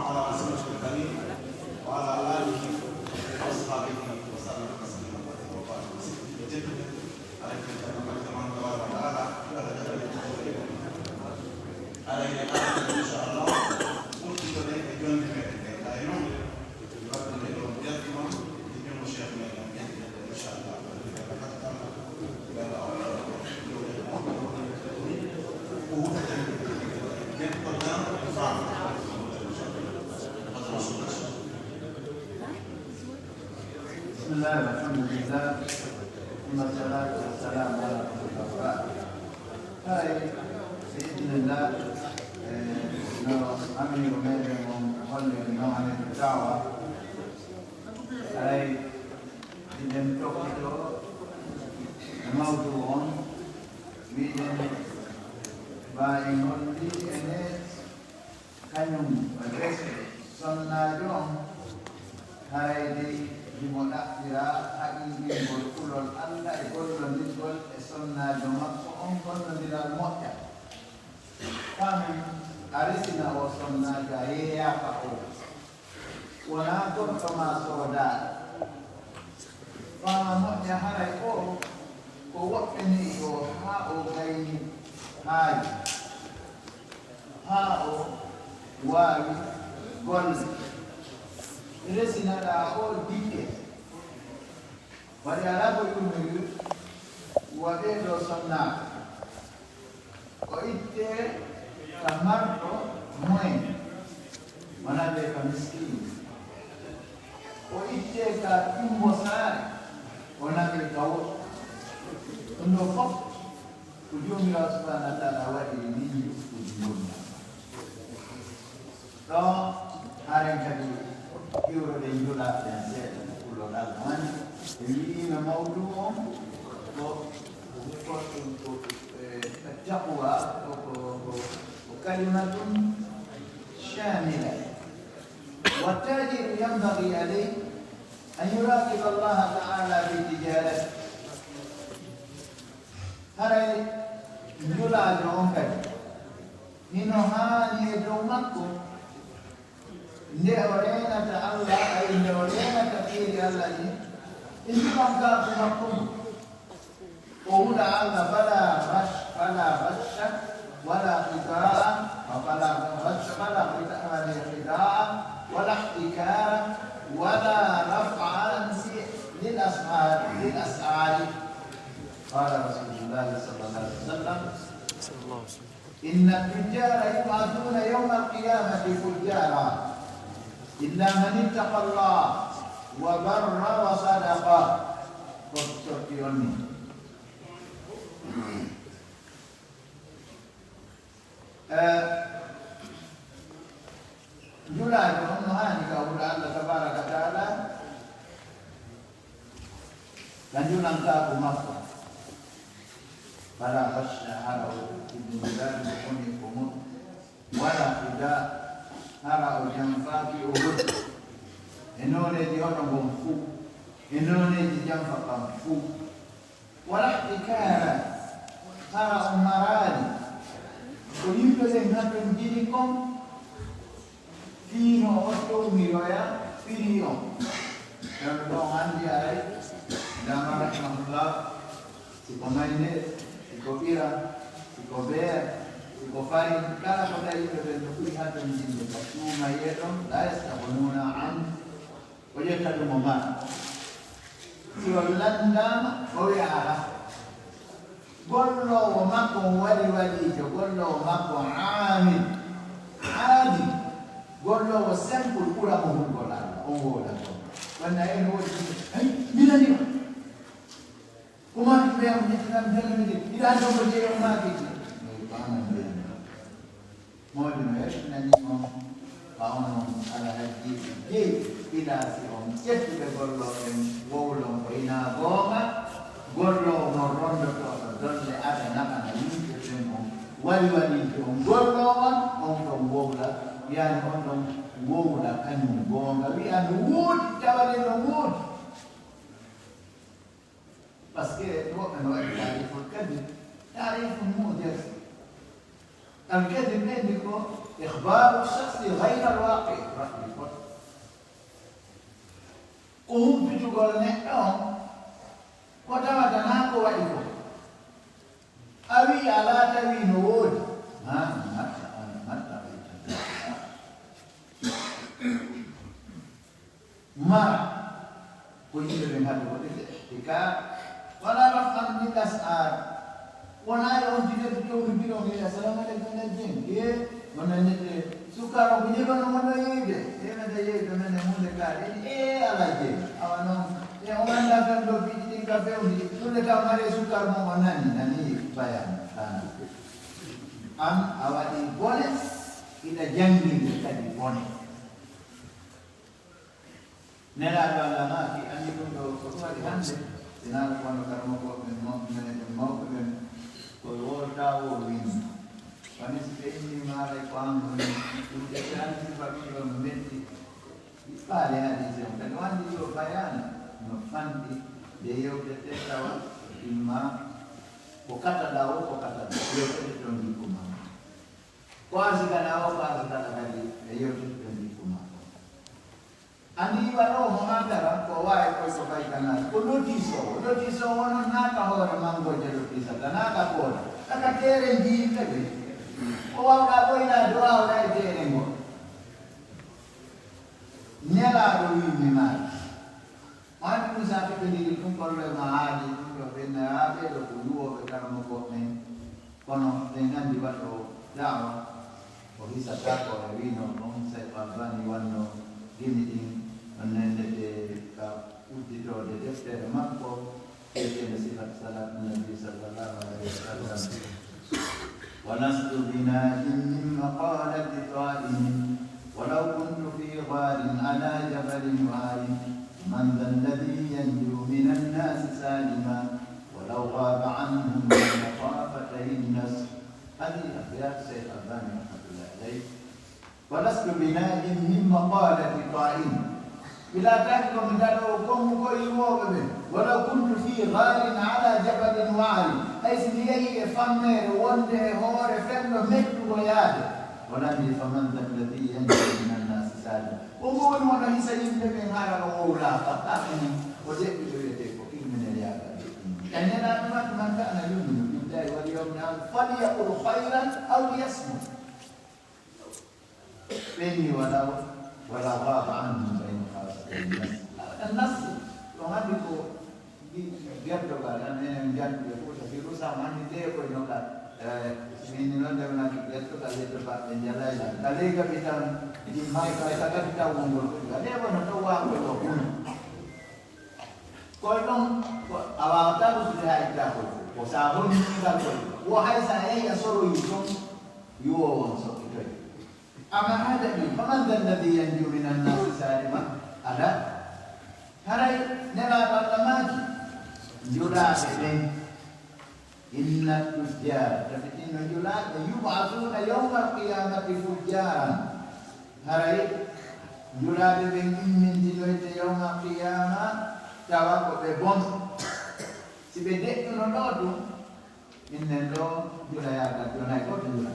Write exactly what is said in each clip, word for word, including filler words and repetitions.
على رسوله الكريم وعلى آله وأصحابه وسلم تسليما كثيرا وبعد. Alay ko Ceerno Makka Mamadou Tabaraka wa Taala, Allah jaɓa en. Alay e Allah, inchallah, ɓurtitoɗen e jonde meɗen ɗen. Alay non, wadde ɗon jalti on, e jungo Cheikh meɗen, inchallah. بسم الله والحمد لله ثم الصلاة والسلام على رسول الله. Haray, bi idnillah, eh, no amiiru meɗen on holliri non, amiiru da'wa. Haray, hiɗen tokkito e mawduu on, miɗen ba en holli ene kañum resde sonnaajo on, haray dey himo ɗaɓɓira haqiiqingol kulol Alla e gollondirgol e sonnaajo makko on gollondiral moƴƴa. Faamen, a resina oo sonnaajo, a yeeyaaka oo. Wonaa goɗɗo maa soodaaɗo. Faa moƴƴa haray oo ko woɓɓe ne'i oo haa oo gayni haaju, haa oo waawi golle. Resinaɗaa oo dikke. Waɗi alaa ko yurmiri wa ɓee ɗoo sonnaaɓe. O ittee ka marɗo moyen, o naɓee ka miskiino. O ittee ka ƴummbo saare, o naɓee ka woɗɗo. Ɗum ɗoo fof ko Joomiraaɗo Subhaanahu wa Ta'aalaa waɗiri nii njuɓɓudi ngurndan. Ɗon, haren kadi iwroɗen njulaaɗen seeɗa ko kulol Alla woni. En wi'iino mawduu on ko, ko, ko, ko, eh, taqwa, ko, ko, ko, ko kalimatun shamila. والتاجر ينبغي عليه أن يراقب الله تعالى في تجارته. Haray njulaajo on kadi, hino haani e dow makko, nde o reenata Alla, ay, nde o reenata piiri Alla ɗin, e njulankaaku makko ngun. O hula Alla, فلا غش، فلا غش ولا خداع، فلا غش، فلا خداع، ولا خداع، ولا احتكار، ولا رفع للأسعار، للأسعار. قال رسول الله صلى الله عليه وسلم: إن التجار يبعثون يوم القيامة فجارا إلا من اتقى الله وبر وصدق. Ko sotti on ni. Eh, njulaajo on no haani ka hula Alla tabaaraka wa ta'aalaa, ka njulankaaku makko. فلا غش, hara o timmintinaali ko woni ko mun, ولا خداع, hara o janfaaki o hoɗi e nooneeji hoɗo ngon fuu, e nooneeji janfa kan fuu. ولا احتكار, hara o maraali ko yimɓe ɓen hatonjini kon, fii no o towniroya firi on. Ɗon ɗon anndi aray, Dama rahimahullah, si ko maynde, si ko ɓira, si ko beer, si ko farin, kala ko tawi yimɓe ɓen no ɓuri hatonjinde ka suumayee ɗon, لا يستغنون عنه. O ƴetta ɗum o mara. Si o lanndaama, o wi'a alaa. Golloowo makko on wali waliijo, golloowo makko on aamil, aadil, golloowo simple ɓura mo hulgol Alla, on wowla ɗon. Wonno en woodi, "Hey, mi nanii ma." Ko maa ɗum ɓe am ƴettanam jonnde, hiɗa anndi on ko jeyi on maaki. No ɓaaman jonnde. Mawɗo no yaltinani on, ka onon alhaji jeyi, ila si on ƴettuɓe gollooɓe wowlon ko hinaa goonga, golloowo mon rondotooɗo dolle ada naɓana yimɓe ɓen on wali waliijo on golloo on, on ɗon wowla, yani on ɗon wowla kañum goonga, wi'a no woodi, tawa ne no woodi. Parce que woɓɓe no waɗi taariful kadib, taariful mu'jaz. Al kadib ɓe ndi ko إخبار الشخص غير الواقع. Ko humpitugol neɗɗo on, ko tawata naa ko waɗi ko. A wi'i alaa tawi no woodi. Haa, matta, an, matta, Mara ko yimɓe ɓen hade waɗude ihtikar, wala raf'an lil as'ar. Wona e on tigi to towri biro ngi, "Assalamu aleykum, na jeng." Ye, wona nete sukaro ko jego no mono yeyde. E men da yeyde men e munde kare. E ala jeng. Awa non, e on anda kan do piɗi ɗin ka fewndi. Ɗum le taw mare sukar mo on nani, nani bayan. An, a waɗi bone, ina janginde kadi bone. Nelaaɗo Alla maaki, anndi ɗum ɗoo ko ɗum waɗi hannde, si naala kono karamokooɓe men mawɓe men, ɓen mawɓe ɓen, ko woltaa woo winnde. Wani si ɓe inni maara ko an woni, ɗum ƴettaani sifa ɗum ɗoo no metti. Faale hadiise on, kadi o anndi yo bayaana no fanɗi nde yewtete tawa imma ko kataɗaa woo, ko kataɗaa, yewtete ɗon jikku maa. Ko asikana o, ko asikana kadi e yewtitde jikku maa. Andi iwa ɗo mo andara ko waawi koy ko bay kana ko lotiso, lotiso wono naaka hoore mangoje lotisata, naaka koore, kaka teere jiinde ɓe. Ko wawɗa ɓoynaade, wawɗa e teere ngo. Nelaaɗo wiimi maaki. Wani ɗum sa fitondiri ɗum kollo e ma haali ɗum ɗo ɓenna haa ɓee ɗo ko luwooɓe karamoko ɓen. Kono ɓen anndi waɗo da'wa o hisata ko e wiino ɗum, Sey Albani wanno gimi ɗin, on nennete ka udditoode deftere makko, wiyeteende Sifat Salatu Nabi sallallahu alaihi wasallam. ولست بناج من مقالة طائن، ولو كنت في غار على جبل وعر، فمن ذا الذي ينجو من الناس سالما، ولو غاب عنهم من مخافتي النصر. هذه أبيات الشيخ الألباني رحمة الله عليه. ولست بناج من مقالة طائن. Mi laataaki ko mi daɗoowo konngugol luwooɓe ɓen. ولو كنت في غار على جبل وعر. Hay si mi yehii e fammeere wonnde e hoore fenndo mettugo yaade. Wonande فمن ذا الذي ينجو من الناس سالما. Ko ngu woni wona hisa yimɓe ɓen hara o wowlaaka. Kaa enen o deɓɓi ɗo wiyetee ko criminel yaagal. E Nelaaɗo maɓɓe من كان يؤمن بالله واليوم الآخر فليقل خيرا أو ليصمت. Ɓenni walaw, wala ghaba anhum bayna khasatay nas. Abadan nas, ɗon anndi ko gertogal, an enen njanndi e Fuuta Firu, sa mo anndi de koy no ka, eh, min ni non de wonaki gertogal yetto baɓɓe njalay lan. Ka ley gabi tan, ɗi makka, ka gabi taw wongol ko ɗiga. De wono to waakoy o huno. Koy ɗon, ko a waawataa rusude haa ittaa koy. Ko sa honni ngal koy. Wo hay sa yehi a soroyi ton, yuwoowo on sokkitoy. Amma haɗa ɗi, فمن ذا الذي ينجو من الناس سالما؟ Ada, haray Nelaaɗo Alla maaki, njulaaɓe ɓen, إن التجار, tabitin no njulaaɓe, يبعثون يوم القيامة فجارا. Haray njulaaɓe ɓen immintinoyte yawmal qiyaama, tawa ko ɓe bon. Si ɓe deƴƴuno ɗoo tun, Innen ɗoo, njula yaagal, ɗoo nay gooto njula.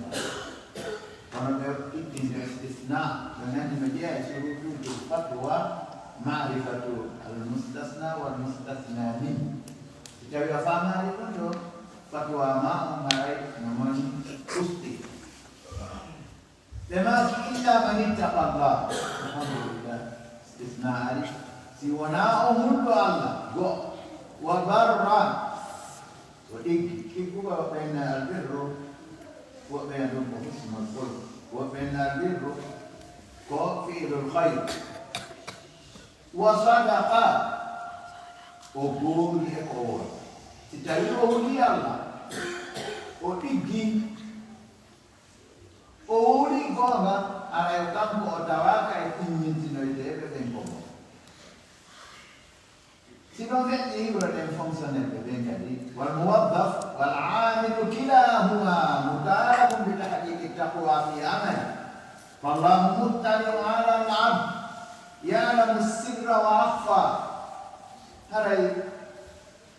Kono ɓe ittinde istisna, ɓe nganndi no jeyaa e suruutuuji fatwa, ma'rifatu al-mustasna wal mustasna min. Si tawii a faamaali ɗum ɗoo, fatwa maa on haray no moni usti. Ɓe maaki, إلا من اتقى الله. Alhamdulillah. Istisna ari. Si wonaa o hulɗo Alla, go, wa barra, o ɗiggi. Ɗiggugol woɓɓe inna albirru, woɓɓe en ɗum ko husnul khuluq. Woɓɓe inna albirru ko fi'lul khayr. Wa sadaqa, o goongi e ko o woni. Si tawii o hulii Alla, o ɗiggi, O wowlii goonga, haray kanko o tawaaka e timmintinoyteeɓe ɓen ko mo. Si ɗon feƴƴi, hiwra ɗen fonctionnaire ɓe ɓen kadi, wal muwaddaf wal aamilu kilahuma mutalabun bi tahqiqi taqwa fi amali. Fallahu muttali'un ala al abd, ya'lamu sirra wa akhfa. Haray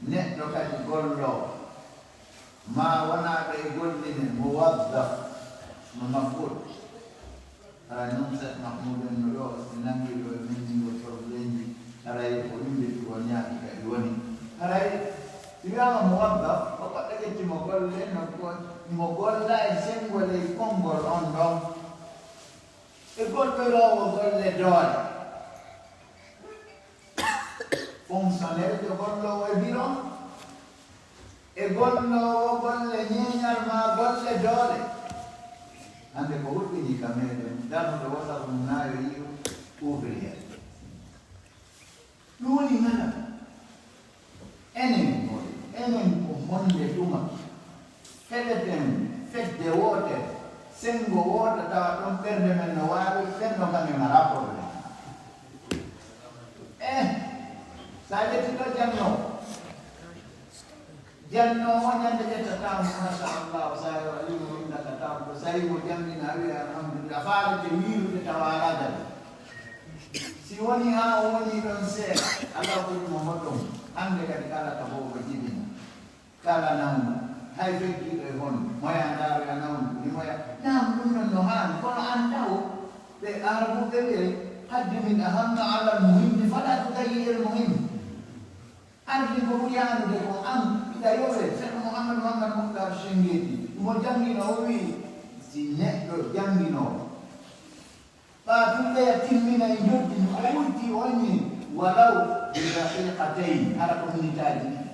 Neɗɗo kadi golloowo, maa wonaaɓe e golline, muwaddaf, no maf'ul. Haray non Seex Mahmuud en no ɗoo, si nangii ɗoo e menndingol probleemji, haray ko ɗum ɓe ɗum woni ñaaki kadi woni. Haray si wiyaama muwaddaf, ko goɗɗo ƴetti mo golle, no go-, mo golla e senngol e konngol on ɗon. E golloroowo golle doole. Fonctionnaire, golloowo e biro, e golloowo golle ñeeñal maa golle doole. Hannde ko huɓɓinii ka meɗen, darnuɗo wota ɗum naa yo yi'u ouvrier. Ɗum woni ŋala. Enen, enen ko honde tuma? Heɓeten fedde wootere, senngo wooto, tawa ɗon ɓernde men no waawi, ɓen ɗon kam e mara problème. Eh, sa ƴetti ɗo jannoowo, jannoowo ñande ƴettataamo, machallah, sa yo alimo windata tawto, sa yimo janngina, a wiya alhamdulillah, faalete wiirude tawa alaa dali. Si woni haa o woni ɗon seeɗa, Allah ko ɗum o hoɗum, hannde kadi kala ka boobo jibina. Kala nawɗo, hay feggiiɗo e honno, moya ndaaroya nawɗo, ni moya, naam, ɗum non no haani, kono an taw, ɓe Arabuɓe wi'ay, قدم الأهم على المهم فلا تضيع المهم. Ardi ko ɓuri aanude ko an, hiɗa yowee, Seeɗo Muhammad Muhammad Muhtar Shengeeti, mo janngino, o wi'i, si neɗɗo janngino, ɓaa tun ɓeya timmina e njoɓdi, o wurti, o inni, ولو بدقيقتين, hara ko minitaaji ɗiɗi.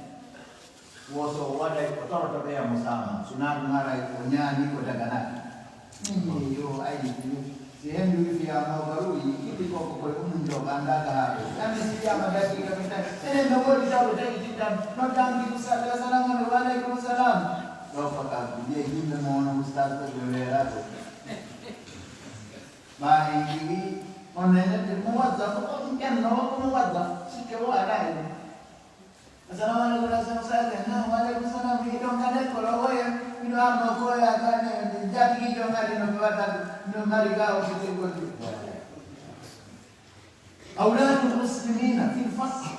Wo so o waɗay, o toroto ɓeya mo saama. So naa ɗum haray, o ñaami, o daganaaki. Min mi yo ayni, si henndu wifi yaa mawbaru, yiɗi ko ko koye umum ɗo, ɓe anndaa ka haa ɗo. Anndi si wiyaama dakiika min tan, enen no woodi tawɓe tawi tittan, noddaanki ustaas, assalamu aleykum, wa aleykum salam. Ɗo ko ka, wiye yimɓe mo on ustaas ko ɓe weeraa ɗo. Ɓaa en ƴiwi, on nenete muwazzaf, ko ɗum ƴannoo, ko muwazzaf, sikke o alaa e ɗum. Assalamu aleykum, assalamu aleykum, naam, wa aleykum salam, mi ɗon ka lekkol, o oya, miɗo arno ko oya, ka ne, jaatigiijo on ari no ɓe waɗata, no mari ga o sikke goɗɗi. أولاد المسلمين في الفصل.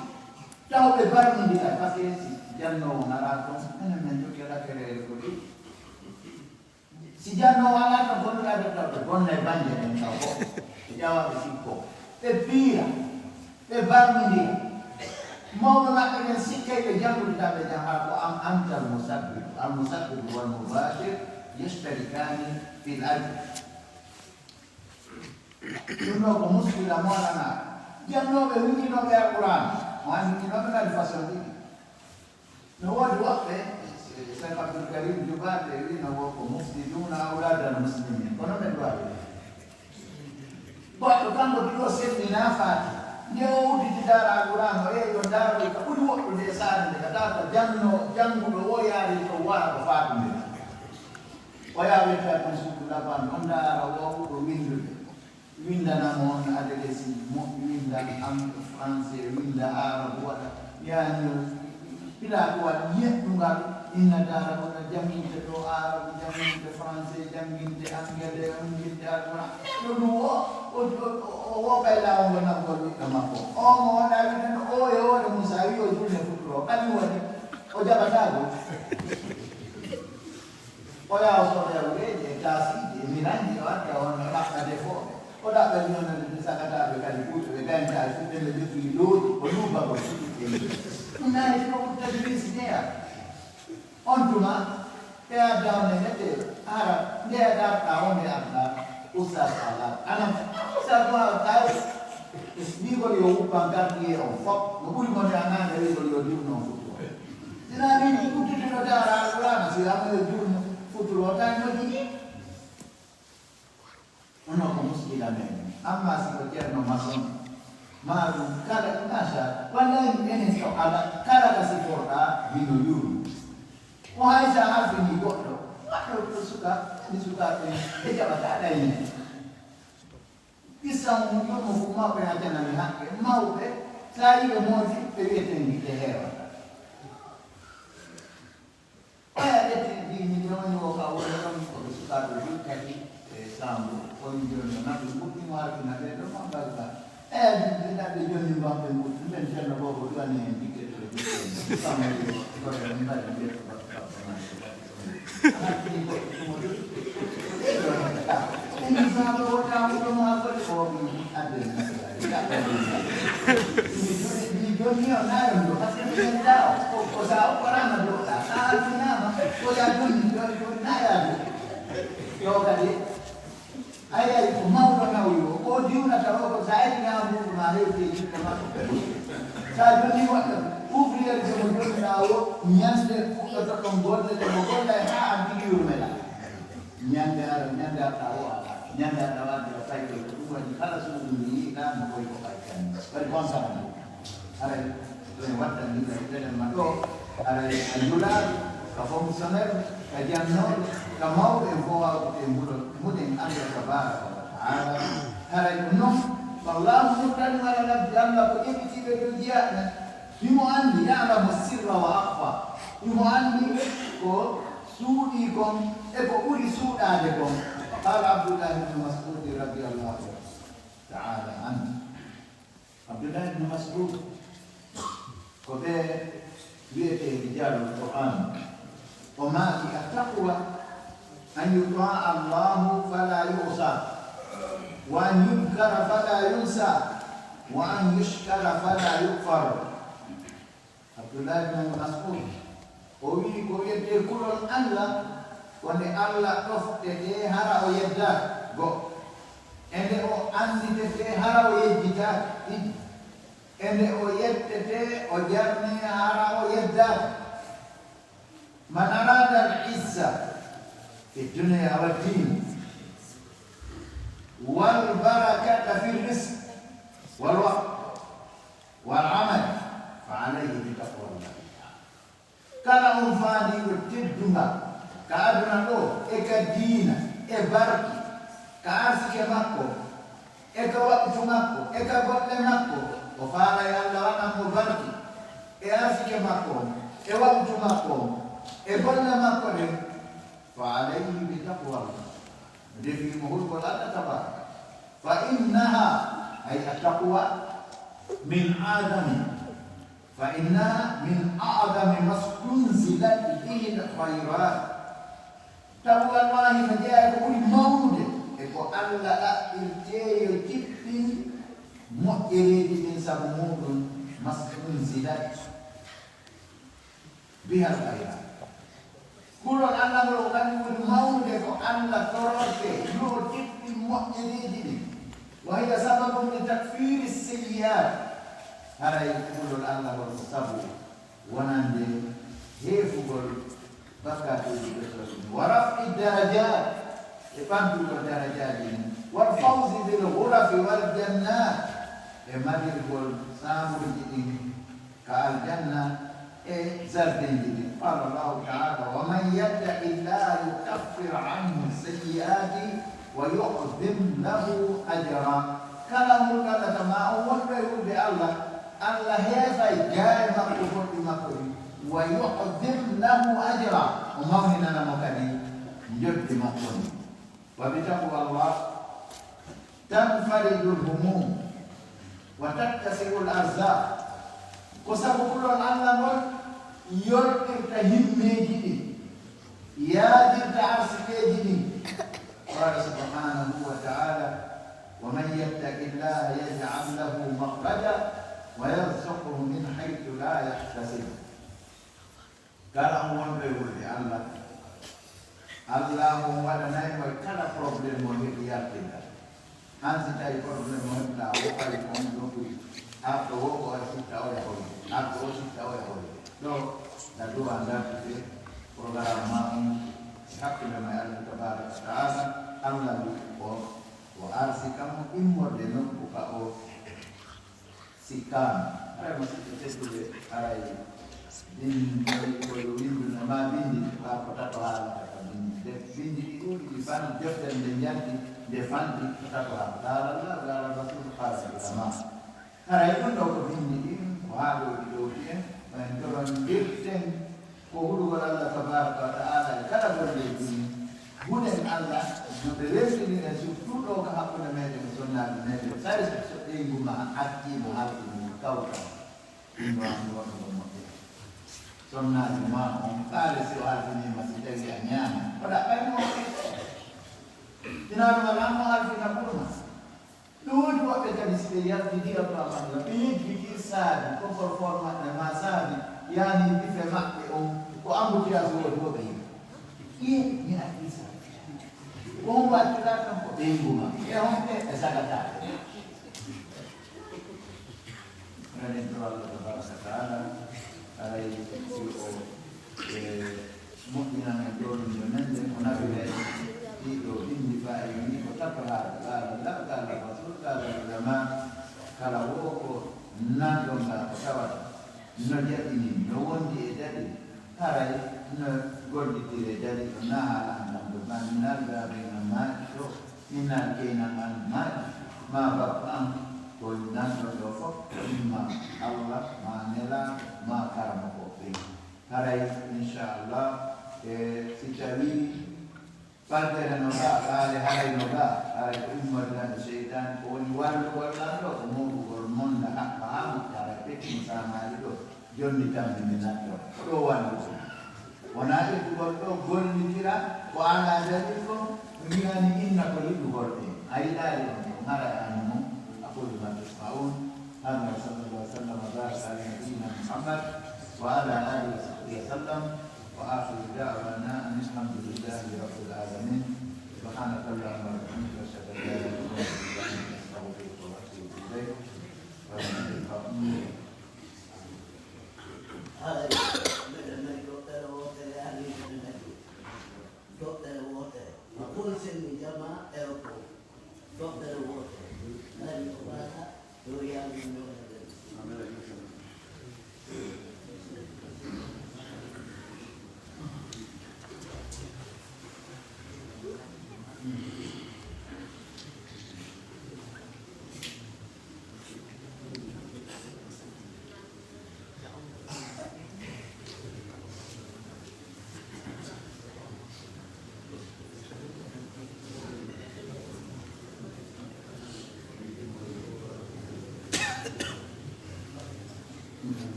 Taw ɓe barmindira, parce que si jannoowo naraa ton, enen men jogii rakkereere ko ɗi. Si jannoowo alaa tan, ko ɗum adata ɓe bonna e bannge ɗen taw ko ɓe ƴawa ɓe sikko. Ɓe piira, ɓe barmindira. Mawɓe maɓɓe ɓen sikkay ɓe janngude taw ɓe jannga ko am antal musabbib, al musabbib wal mubashir yashtarikani fil ajr. Ɗum ɗo ko muskila mo alana. Jannooɓe winndinooɓe Alquraan, mo anndinooɓe kadi façon ɗiɗi. No woodi woɓɓe, Cheikh Abdul Karim Jubaate wiino wo ko mufsiduuna awlaadal muslimin. Kono ɓe duwaɓe. Goɗɗo kanko ɗiɗo sellinaa faati. Nde o udditi daara Alquraan, o yehi o ndaaroi ka ɓuri woɗɗude e saare nde, ka tawa ko janno, jannguɗo o yaari to wara ko faatude. O yaha wetta ɗum suudu laban, o ndaara wo ɓuɗo winndude. Winndana mo on adresi moƴƴi, winnda am-, français, winnda arabu, waɗa. Yani, pila ko waɗi yeɗɗungal, inna dara wona jannginte ɗo arabu, jannginte français, jannginte angale, jannginte arabu. Ɗo ɗum o, o, o, o, o kay laawol ngol naɓugol ɓiɗɗo makko. O mo wona winnda no o e hoore mum, sa wi o julne fuɗɗoro, kañum waɗi, o jaɓataako. O yaha o sodoya wureeji e taasiiji e miranji, o adda on, o ɗaɓɓa defooɓe. O ɗaɓɓa ñoonande ɓe sakataaɓe kadi ɓurɓe ɓe gayntaa e fuɗɗe ɓe jogii looɗi, o luuba ko suɗi ɓe. Ɗum naani fino ko tadriis jeyaa. On tuma, ɓe adda on e mete, hara nde darɗa o nde arɗa, Oustaz Alaa. Anan, Oustaz Alaa, kay, wiigol yo wuppan gardien on fof. No ɓuri mo nde a naane wiigol yo diwno on fuɗɗo. Sina min ɗum tigi no daara Alqur'aana, si wiyaama yo juulnu futuro, o tawi no jogii. Onon ko muskila men. Amma si ko Ceerno Mason, maa ɗum kala, machallah, walla en enen ko ala, kala ka siforɗaa, hino juulnu. Ko hay sa halfinii goɗɗo, goɗɗo ko suka, mi sukaaɓe, ɓe jaɓataa ɗayne. Qissa mum ɗum mo fof mawɓe a janani haqqe mawɓe, sa yi ɓe moodi, ɓe wi'eten ɓe heewata. Oya ƴetti ɗi million o ka woni ɗon, ko ɓe sukaaɓe ɗum kadi e Sambo, on jooni o naɓi mbuɗɗi mo halfina ɓe ɗo ma mbarga. Eyi, ɓe naɓe jooni mbamɓe mbuɗɗi, ɓen Ceerno Boobo duwani en ticket to e duɗe en. Sambo yo, ko en mbaɗi mbiyata ko Baba Maal. Hakkili ko ɗum o ɗum. Ɗum Sambo o Ɗum haa foti ko ɗum adde mi jonni o nayon ɗo, parce que mi nanta o, ko, ko sa o korama ɗo, a altinaama, ko ya jonni ɗo, ɗo nayaade. Ɗo kadi, a yaari ko mawɗo nawyi o, ko diwnata o, ko sa eti ñaama muuɗum a hewti e jikke makko. Sa jonni woɗɗo, ouvrier je mo jonniɗaa o, ñande fuɗɗoto ɗon golle ɗe mo golla e haa an tigi yurmela. Ñande ara, ñande arta o ala, ñande arta wadde o tawi ko ɗum waɗi kala suudu ndu yiɗaa no koy ko ɓay kan. Waɗi bon sama ndu. Aray, ɗum e wadda ndu ka ɗiɗaɗen ma ɗo, aray a njulaaɗo, ka fonctionnaire, ka jannooɗo, ka mawɗo en fof waawdude e mbuɗo, muɗen Allah tabaraka wa taala. Haray ɗum noon, wallaahu murtani wala nabbi Allah ko ƴeɓitiiɓe dow jiyaaɓe men. Himo anndi, ya'lamu sirra wa akhfa. Himo anndi ko suuɗii kon e ko ɓuri suuɗaade kon. Qaala Abdullah ibn Mas'ud radiyallahu ta'ala anhu. Abdullah ibn Mas'ud ko ɓe wi'etee rijalul Qur'an. O maaki, "Attaqwa an yuta'a Allahu fala yu'sa, wa an yudhkara fala yunsa, wa an yushkara fala yukfar." Abdullah ibn Mas'ud, o wi'i ko wi'etee kulol Allah, ko nde Allah ɗoftetee hara o yeddaaka, go'o. E nde o annditetee hara o yejjitaaka, ɗiɗi. E nde o yettetee, o jarnee hara o yeddaaka. Man arada al-izza fi dunya wa din, wal barakata fi rizq, wal waqt, wal amal, fa alayhi bi taqwallah. Kala on faandiiɗo teddungal ka aduna ɗoo, e ka diina, e barke, ka arsike makko, e ka waɓtu makko, e ka golle makko, o faalay Alla waɗan mo barke, e arsike makko on, e waɓtu makko on, e golle makko ɗen, fa alayhi bi taqwallah. Defii mo hulgol Alla tabaraka. Fa innaha, ay attaqwa, min a'zami Fa innaha min a'zami mastunzilat bihil khayrat. Tawi wallahi no jeyaa ko ɓuri mawnude e ko Alla ɗaɓɓirtee yo jippin moƴƴereeji ɗin sabu muuɗum mastunzilat bihal khayrat. Kulol Alla ngol ko kañum woni mawnude ko Alla tororte yo o jippin moƴƴereeji ɗin. Wa hiya sababun li takfiri seyyi'at. Haray kulol Alla ngol ko sabu wonande heefugol bakkaatuuji ɓesɗo ɗin. Wa raf'i darajat, e ɓantugol darajaaji ɗin. Wal fawzi bil ghurafi wal jannat, e madirgol saamuuji ɗin ka aljanna e zardenji ɗin. Qala Allahu ta'ala, wa man yattaqi llaha yukaffir anhu sayyi'atihi wa yu'zim lahu ajra. Kala hulɗo Alla kama on wonɗo e hulde Alla, Alla heefay gaay makko bonɗi makko ɗin. Wa yu'zim lahu ajra, o mawninana mo kadi njoɓdi makko ndin. Wa bi taqwallah tanfarijul humum wa tattasi'ul arzaq. Ko sabu kulol Alla ngol yolɗirta himmeeji ɗin, yaadirta arsikeeji ɗin. Qala subhanahu wa ta'ala, wa man yattaqillaha yaj'al lahu makhraja wa yarzuqhu min haythu la yahtasib. Kala on wonɗo e hulde Alla, Alla on waɗanay mo e kala problème mo heɓi yaltinta. An si tawi problème mo heɓɗa o fay ko on ɗo ɓuri. Arɗo o ko ay sitta o e hoy. Arɗo o sitta o e hoy. Ɗo na duwa ngartude programme ma on e hakkunde ma e Alla tabaraka wa taala. Alla wi o, o arsika mo immorde nokku ka o Sikkaama, haray musiɓɓe tedduɓe, haray bindi ko yo winndu no maa bindi, ɓaa ko tato haalata ka bindi. Nde bindi ɗi ɗuuɗi, ɗi fanɗi, deftere nde njanti, nde fanɗi, ko tato haalata. Qaala Allaahu, qaala Rasuulu, qaala al-ulamaa. Haray ɗum ɗoo ko bindi ɗin, ko haalooji ɗowti en, ko en torondirten. Ko hulugol Alla tabaraka wa ta'ala e kala golleeji ɗin. Hulen Alla no ɓe weltiniren, surtout ɗoo ka hakkunde meɗen e sonnaajo meɗen. Sari so ɓeyngu maa accii mo halkini mo kawtal, ɗum ɗoo anndi wonno ko moƴƴata. Sonnaajo maa on, ɓaale si o halfinii ma, si tawii a ñaama, o ɗaɓɓay mo. Ina ɗum alaa mo halfina ɓurma. Ɗuuɗi woɓɓe kadi, si ɓe yalti ndiyam ɗam Allah, ɓe yejjiti saabi, ko forfor maɓɓe maa saabi, yaani bife maɓɓe on, ko embouteillage woodi, wo ɓe yiɗi. Ɗiye mi artii saabi. Ko on wattuɗaa tan ko ɓeyngu ma. E on ɓe, ɓe sagataa. Enen to Allah tabaraka wa taala, aray si o, e, moƴƴinan en ɗoo ɗum yo men nden, o naɓira en ɗii ɗoo binndi faa en wi'i ko tato haala, qaala Allah, qaala Rasul, qaala ulama, kala woo ko nanɗon ngaa ko tawata no jaɓini, no wondi e daɗi, haray no gollitiree daɗi ɗon, naa haala an ɗan ɗoo, maa mi naa gaaben an maaɗi ɗoo, mi naa keynan an maaɗi, maa bappa an, ko nanɗon ɗoo fof, ko imma Allah, maa nelaaɗo, maa karamokooɓe ɓen. Haray, inchallah, e si tawii ɓantere no ga, ɓaale haray no ga, haray ko immorde an e seytaane, ko woni wallugol lan ɗoo, ko moɓugol mon nda haɓɓa haa moƴƴa, haray pettino saamaali ɗoo, jonni tammi mi natto. Ko ɗoo wallugol. Wonaa ittugol ɗoo gollitira, ko alaa dalil kon, wi'ani inna ko yiɗugol ɓe. A yiɗaali on ɗon, haray an mo, aqulu ma tasma'un. هذا وصلى الله وسلم وبارك على نبينا محمد وعلى آله وصحبه وسلم، وآخر دعوانا أن الحمد لله رب العالمين. سبحانك اللهم وبحمدك، أشهد أن لا إله إلا أنت، أستغفرك وأتوب إليك. Toɓɓere wootere. Ko koy senni jamaa e rokko. Toɓɓere wootere. Nani ko ɓaata, yo Yaalu no waɗa.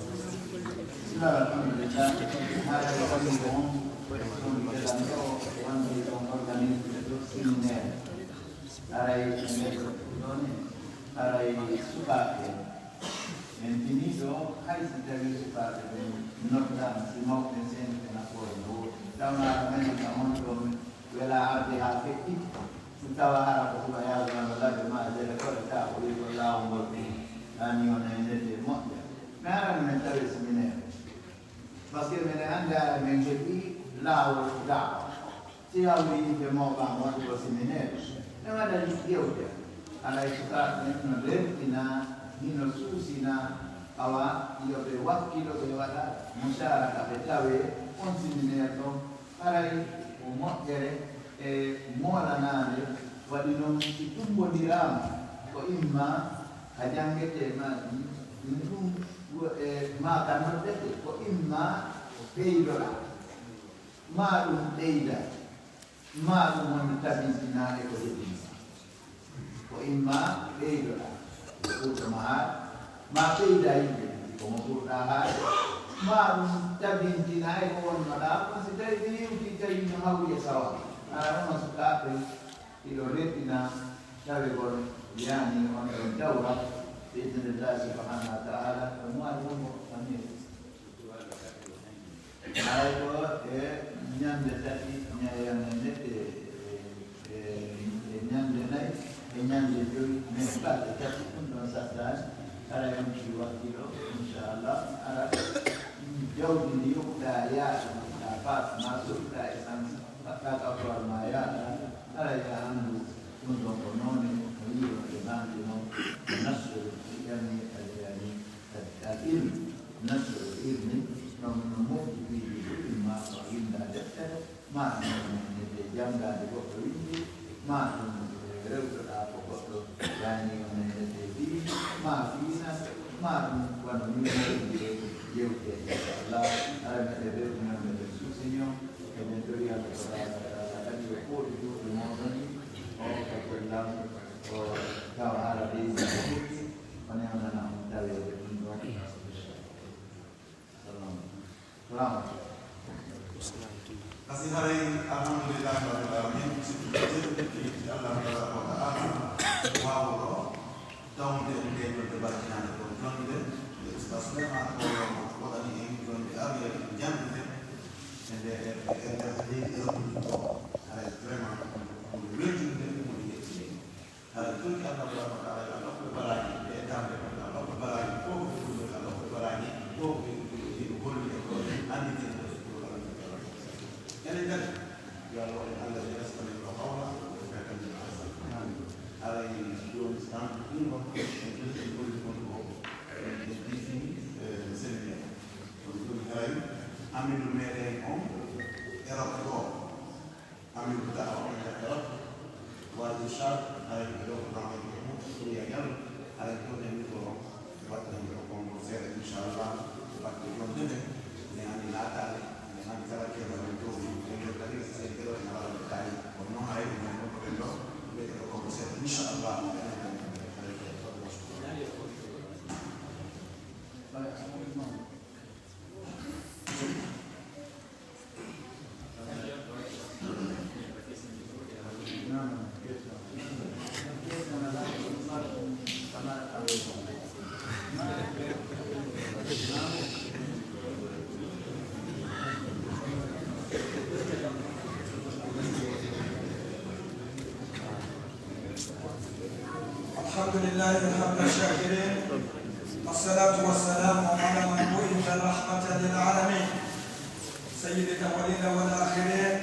Bismillah, alhamdulillah. Haala ko woni ko on, on geɗan ɗo, wonde on organisme ɗo séminaire. Aray e nder ɗo ɗon, aray sukaaɓe en. En finii ɗo, hay si tawii sukaaɓe ɓen noddaama, si mawɓe ɓen seeni ɓe nafoore no woodi. Tawnaa aɗa mari ka mon ɗo, welaa arde haa feƴƴiti. Ɗum tawa hara ko suka yaago walla labbe ma jere kore ta ko wi ko laawol ngol ɗum. Ani on e ndete moƴƴa. Mi arano men tawi séminaire. Parce que minen annde ara men heɓi laawol daawa. Si hawri yimɓe mawɓe am waɗugo séminaire, ɓe waɗa yewte. Alay sukaaɓe men no lertina, hino suusina, awa yo ɓe wakkilo ɓe waɗa musharaka ɓe tawe on séminaire ɗon. Haray ko moƴƴere e moolanaande, waɗi non si tummbondiraama ko imma ka janngetee ma ɗum, ɗum e ma ka noddetee ko imma ɓeydoɗaa, maa ɗum ɓeyda, maa ɗum woni tabintinaa e ko heɓi. Ko imma ɓeydoɗaa ko ɓurɗo ma haade, maa ɓeyda yimɓe ko mo ɓurɗaa haade, maa ɗum tabintinaa e ko wonnoɗaa. Kono si tawii ɓe yewtii tawi no hawri e sawa, aɗa wona sukaaɓe hiɗo retina tawegol yani on ɗon dawra, bi idnillahi subhanahu wa ta'ala, ko mo ari wongo famille. Haray ko e ñande tati, ña-, ñande, e, e, e ñande nayi, e ñande jowi, mais balɗe tati, ɗum ɗon sattaani. Haray on tigi wakkilo, inchallah. Ara, jawdi ndi yoɓuɗaa yaade, yoɓuɗaa paas, ma soɗuɗaa essence, mbaɗɗaa gasoil ma yaada. Haray a anndu, ɗum ɗon ko noone, no wiironde bande non, ko nasru, yani, yani, Al-ilm, nasru ilmi, no, no mofti piiji ɗuɗɗi, ma ko winnda deftere, ma ɗum e janngaade goɗɗo winndi, ma ɗum rewtoɗaa ko goɗɗo yani on e fii, ma fiina, ma ɗum wano ni mo winnde yewte, inchallah, hara meɗen rewtinande ɓe suusini on, eɗen tori Allah tabaraka wa taala kadi yo fooɗi juuɗe mooɗon ɗi, o ka gollam, o tawa hara leydi ndi fuɗɗi, o newnana on taweede ɗum ɗon. Kasi haray, alhamdulillahi rabbil alamin, si ɗum jeɗɗi e yetti Allah tabaraka wa ta'ala, waawuɗo tawde e ndee jonde barkinaande ko jonde nde Ustaz Suleymaana Koolo waɗani en, jonde aroyal en janngude e nde, e, e nder leydi Europe ndi ɗo. Haray vraiment, ko weltinde, ko yettinde. Haray, tun Allah tabaraka wa ta'ala, yo Allah hokku ɓe baraaji, ɓe e tamde, Allah hokku ɓe baraaji, ko ɓe ɗum, Allah hokku ɓe baraaji, ko ɓe ɗum, ko holli e ko anndi, enen kadi, yo Allah waɗan Allah ɓe respecté ko hawla, ɓe fekkan ɗum alsa. Haray, jooni, tan, ɗum ɗon, en ɗum, en golli kon ko, en, en diisini, eh, séminaire. Ɗum ɗum, haray, amiiru meɗen on, Erop ɗo, Amin ko tawa on jaɓɓe rap. Wala inchallah, haray ko ɗo ko ɗon ko ɗum ya jam. Haray ko ɗen ko watta ɗum ko konngol seeɗa inchallah. Ko batte ɗon ɗen ne ani naataale, ne ani kala keɓa ɗum ɗo. Ɗen ɗo kadi ko sey keɗo en haala ɓe tawi. Kono noon haray ko ɗum ko ɓen ɗo ɓe keɗo konngol seeɗa inchallah. الحمد لله حمد الشاكرين، والصلاة والسلام على من بعث رحمة للعالمين، سيد الأولين والآخرين،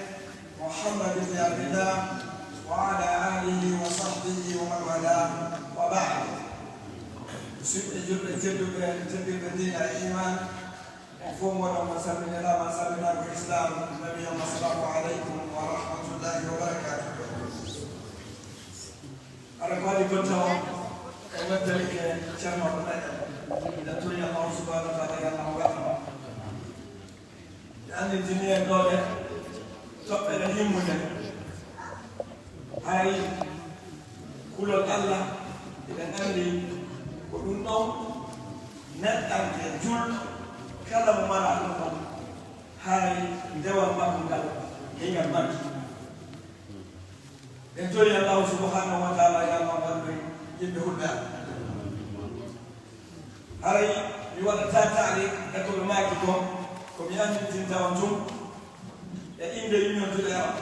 محمد بن عبد الله، وعلى آله وصحبه ومن والاه، وبعد. Musidɓe julɓe tedduɓe, tedduɓe diina e iman, on fof mboɗon mo salminiraama, salminaago Islam, nawi on, assalamu aleykum wa rahmatullahi wa barakatuh. Hara ko waɗi kon taw, en weltanike ceernooɓe meɗen, en tori Allah subhanahu wa ta'ala, yo Allah waɗan. Ɓe anndintini en ɗoo ɗe toɓɓere himmunde. Hay kulol Allah, eɗen anndi ko ɗum ɗon neɗɗanke, julɗo, kala mo maraa ɗum ɗon, hay ndewal makko ngal, hingal makki. En tori Allahu subhanahu wa ta'ala, yo Allah waɗu en yimɓe hulɓe Allah. Haray mi waɗataa taali e ko ɓe maaki kon, ko mi anndintinta on tun e innde Union Juɗe Arab.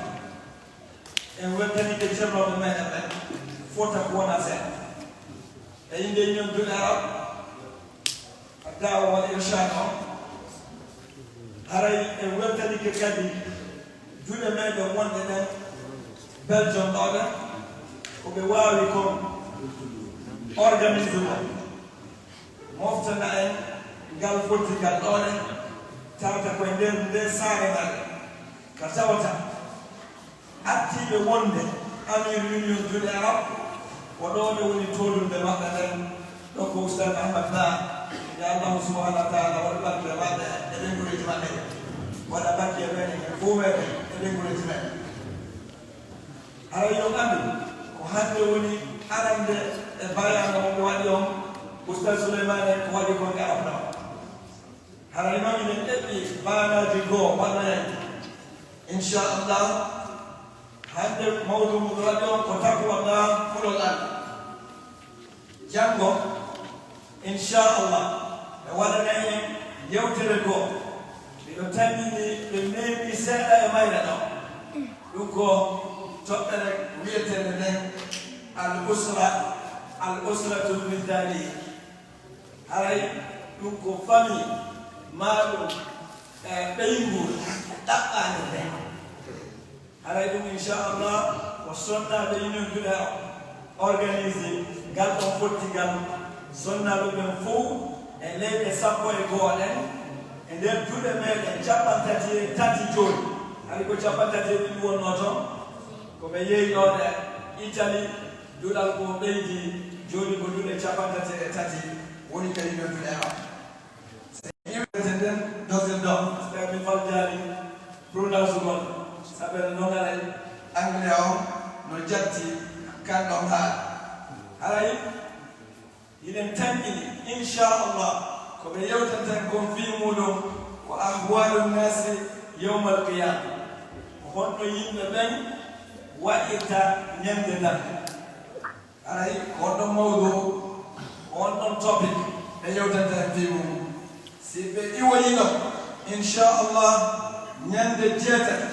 En weltanike ceernooɓe meɗen ɓen, fota ko wona seeɗa. E innde Union Juɗe Arab, Da'wa wal Irshad on. Haray en weltanike kadi juɗe meɗen wonɗe ɗen Belgium ɗoo ɗen, ko ɓe waawi kon organise kon, moftana en ngal fodde ngal ɗoo ɗen, tawata ko e nder nde saare ngal, ka tawata artiiɓe wonde Amir Union Juɗe Arab, ko ɗoo ɓe woni toolunde maɓɓe nden, ɗo ko Ustaz Ahmad Ba, yo Allahu subhanahu wa ta'ala waɗu barke e maɓɓe e ɓeynguureeji maɓɓe, waɗa barke e meɗen, e fow meɗen e ɓeynguureeji meɗen. Haray yo on anndu, ko hannde woni arande e bayaanu mo ɓe waɗi on, Ustaz Suleymaana ko waɗi kon e Arab ɗoo. Haray non hiɗen eɓɓi baanaaji goo waɗoyay. Inchallah, hannde mawdu mo ɓe waɗi on ko taqwa Allah, kulol Allah. Janngo, inchallah, ɓe waɗanay en yewtere goo. Miɗo tammini ɓe meemi seeɗa e mayre ɗoo. Ɗum ko toɓɓere wi'eteende nden Al Usra, Al Usratul Mithaliya. Haray ɗum ko famille, maa ɗum, eh, ɓeyngu ɗaɓɓaande nden. Haray ɗum, inchallah, ko sonnaaɓe Union Juɗe organisé ngal ɗon fottigal. Sonnaaɓe ɓen fow e leyɗe sappo e goo ɗen, e nder duɗe meɗen capanɗe tati e tati jooni. Hari ko capanɗe tati e ɗiɗi wonnoo ton, ko ɓe yehi ɗoo e Italie, duɗal ko ɓeydi, jooni ko duɗe capanɗe tati e tati woni ka Union Juɗe Arab. Invité nden dozirɗo, ɓe mi faljaani prononce gol, sabu ene nongaray anglais on no jatti kan ɗon haala. Haray hiɗen tanƴini, inchallah, ko ɓe yewtanta en kon fii muuɗum ko ahlu Ahwaalu nnaasi yawmal qiyaama. Ko honno yimɓe ɓen waɗirta ñande darnde? Haray ko on ɗon mawduu, ko on ɗon topic ɓe yewtanta en fii mum. Si ɓe iwoyii ɗon, inchallah, ñande jeetati,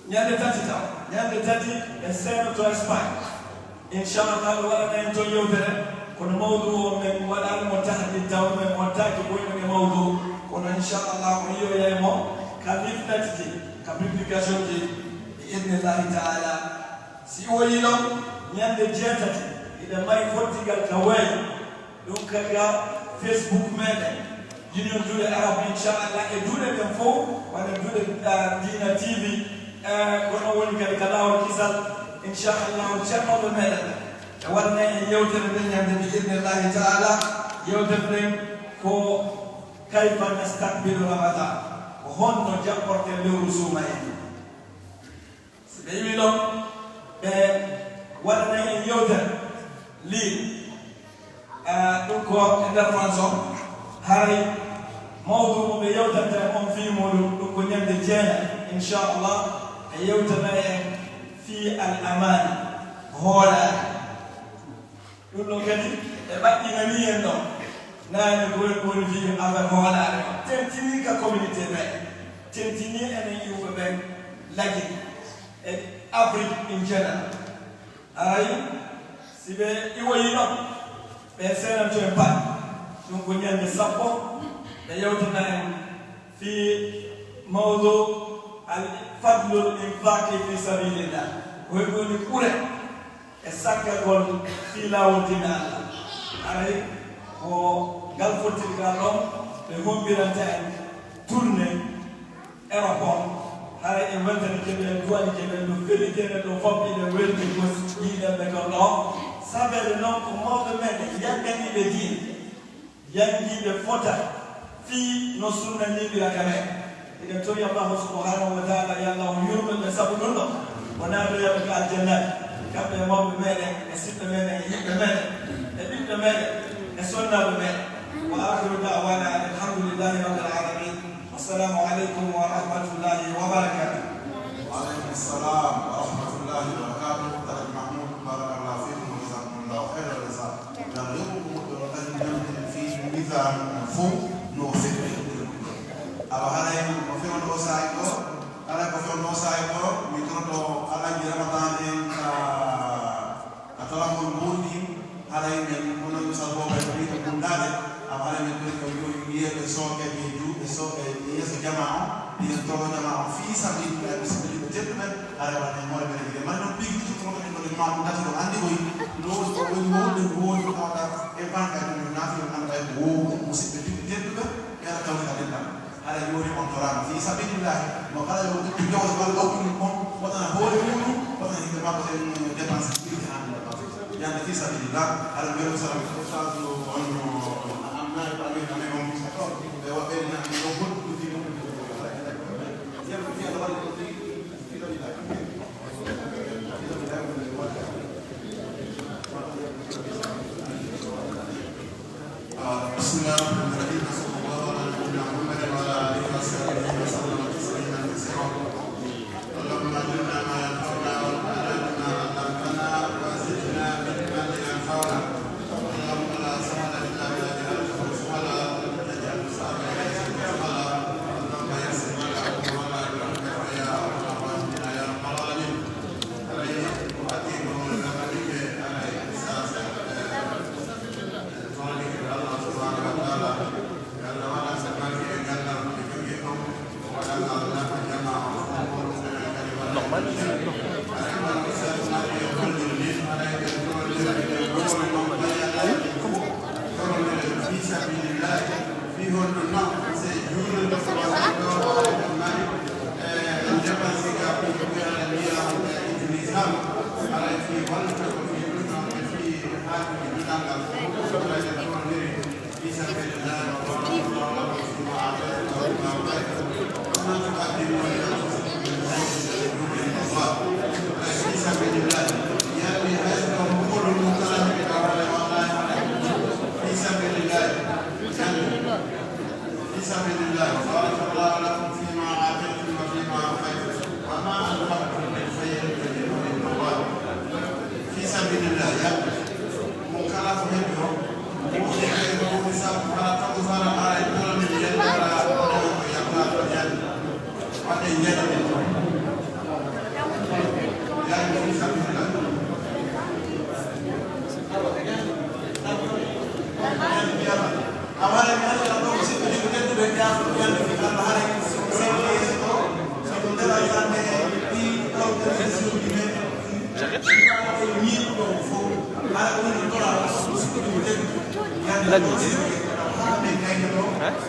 ñande tati taw, ñande tati e seeɗa to Espagne. Inchallah, ɓe waɗana en ton yewtere, kono mawduu on men waɗaali mo tahdid taw, men mottaaki ko woni e mawduu, kono inchallah, o yiyoyay mo ka leaflet ji, ka publication ji, bi idnillahi taala. Si o yiɗon ñande jeetati, hiɗen mari fottigal ka weeyo, ɗun ka, ka Facebook meɗen, Union Duɗe Arab, inchallah, e duɗe ɗen fow, wano duɗe, ah, Diina T V, eh, ko non woni kadi ka laawol kisal, inchallah, ceernooɓe meɗen ɓe waɗana en yewtere nden ñande bi idnillahi taala, yewtere nden ko kayfa nastakbilu Ramadan, ko honno jaɓɓorten lewru suumayee. Si ɓe iwii ɗon, ɓe waɗanay en yewtere lii. Ah, ɗun ko e nder France on, haray mawduu mo ɓe yewtanta e on fii muuɗun, ɗun ko ñande jeenay, inchallah, ɓe yewtanay en fii al amaani, hoolaare. Ɗun ɗon kadi, ɓe ɓaɗɗinanii en ɗon. Naane ko en woni fii affaire hoolaare on. Tentinii ka communauté ɓen. Tentinii enen iwɓe ɓen Lagine. E Afrique in general. Haray, si ɓe iwoyii ɗon, ɓe seenanto en pat. Ɗun ko ñande sappo, ɓe yewtana en fii mawduu al fadlul infaqi fi sabilillah. Ko hoy woni ɓure e sakkagol fii laawol diina Allah. Haray ko ngal fottirgal ɗon ɓe hombiranta en tournée Europe on. Haray en weltanike ɓe, en duwanike ɓe, no feli kene ɗo fof, hiɗen welti ko yiiɗen ɓe ɗon ɗo. Sabeede non ko mawɓe men yanganiiɓe diina. Janngiiɓe fota fii no sunna ñiiɓira ka men. Hiɗen tori Allaahu subhaanahu wa taala, yo Allaahu yurme ɓe sabu ɗun ɗon, o naatoya ɓe ka aljanna, kamɓe e mawɓe meɗen, e siɓɓe meɗen, e yiɓɓe meɗen, e ɓiɓɓe meɗen, e sonnaaɓe meɗen. Wa aakhiru da'waana anil hamdu lillaahi rabbil aalamiin. Wassalaamu aleykum wa rahmatullaahi wa barakaatuh. Wa aleykum salaam wa rahmatullaahi wa barakaatuh. Alhaji Mahmoud, barakallahu fiikum wa jazakumullahu khayral jazaa. Yo Alla yoɓu ko moƴƴo, o ɗaɗi ñamde fii misaalu on fow no o fewti e ɗum ɗo. Awa haray ko fewndo o saa'i ɗo, haray ko fewndo o saa'i ɗo, mi toroto Alhaji Ramadan en ka, ka tarakol mbuuɗi, haray men, kono yo sal booba e ɗiɗo bundaade, awa haray men ɗon ko yo yiyeede sooke e juuɗe sooke e yeeso jamaa on, ɗiɗen toro jamaa on fii sabiilillahi, musidɓe julɓe tedduɓe, haray wonde e hoore men e gide. Mari noon piiji ɗiɗi ko ɗum ɗo ma ɗum tati ɗo anndi koy, no woni ko woni mawɗo ngu woni ko tawata e banque ɗum no nafi on annda e ko wowo ɗum musidɓe julɓe tedduɓe, ɓe ala tawti ka dental. Haray yoori on toraama fii sabiilillahi, mo kala yo ittu jawdi walla okku ɗum on, waɗana hoore muɗum, waɗana himɓe makko en dépense ɗiɗi haa ɗum ɗo. Yande fii sabiilillah, haray mbiyam salam, ustaz on no, am nayi ko amen, amen on, ɓe waɗɓe na, en ɗo goɗɗum fii ɗum. بسم الله الرحمن الرحيم. صلى الله على نبينا محمد وعلى آله وصحبه وسلم تسليما كثيرا. اللهم علمنا ما ينفعنا وانفعنا بما علمتنا وزدنا علما ينفعنا. اللهم لا سهل إلا ما جعلته سهلا وأنت تجعل الصعب إذا شئت سهلا. اللهم يسر ولا تعسر ولا تعسر يا أرحم الراحمين يا رب العالمين. Normal, c'est normal. سبيل الله، بارك الله لكم فيما آتيتم وفيما أنفقتم، وما أنفقتم من خير فلله، في سبيل الله. Mo kala ko heɓi on, mo woni kayru, mo woni sabu, fala taw sara, ara e tolni, yalla, yalla, yalla. Waɗen yalla. Yalla, fi sabilillah. Lan ni? Hein?